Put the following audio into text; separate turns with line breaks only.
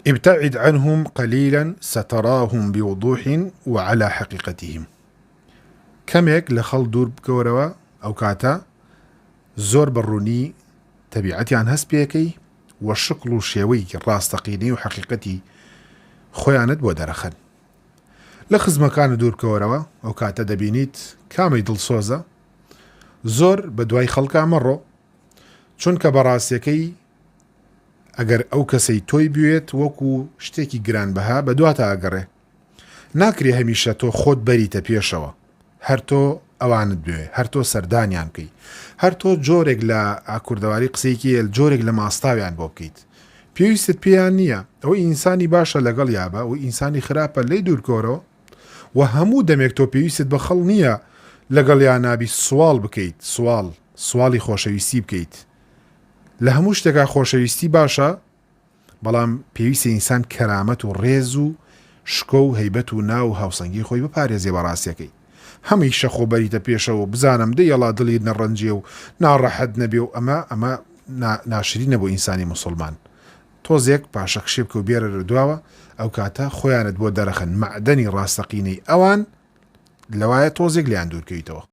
ابتعد عنهم قلیلا ستراهم بوضوح وعلی حقیقتهم کەمێک لە خەڵک دوور بکەوەرەوە ئەوکاتە زۆر بە ڕوونی تەبیعەتیان هەست پێکەی و شکڵ و شێوەی ڕاستەقینەی و حەقیقەتی خۆیانت بۆ دەرەخەن. لە خزمەکانت دوور بکەوەرەوە ئەوکاتە دەبینیت کامەی دڵسۆزە زۆر بە دوای خەڵکا مەڕۆ چونکە بەڕاستیەکەی ئەگەر ئەو کەسەی تۆی بوێت وەکو شتێکی گرانبەها بەدواتا ئەگەڕێ. ناکرێ هەمیشە تۆ خۆت بەریتە پێشەوە، هەر تۆ ئەوانت بوێ، هەر تۆ سەردانیان بکەی، هەر تۆ جۆرێک لە کوردەواری قسەیەکی هەیە جۆرێک لە ماستاویان بۆ بکەیت. پێویستت پێیان نییە. ئەوەی ئینسانی باشە لەگەڵیا بە، ئەوەی ئینسانی خراپە لێی دوورکەوەرەوە. وە هەموو دەمێک تۆ پێویستت بە خەڵ نییە لەگەڵیا نابی سواڵ بکەیت، سواڵ، سواڵی خۆشەویستی بکەیت. لە هەموو شتێکا خۆشەویستی باشە بەڵام پێویستە ئینسان کەرامەت و ڕێز و شکۆ و هەیبەت و ناو و هاوسەنگی خۆی بپارێزێ بە ڕاستیەکەی هەمیشە خۆ بەریتە پێشەوە و بزانم دەی یەڵا دڵی نەڕەنجێ و ناڕەحەت نەبێ و ئەمە ئەمە ناشرینە بۆ ئینسانی موسڵمان تۆزێک پاشەکشێ بکە و بێرەرە دواوە ئەوکاتە خۆیانت بۆ دەرەخەن مەعدەنی ڕاستەقینەی ئەوان لەوایە تۆزێک لێیان دوورکەویتەوە.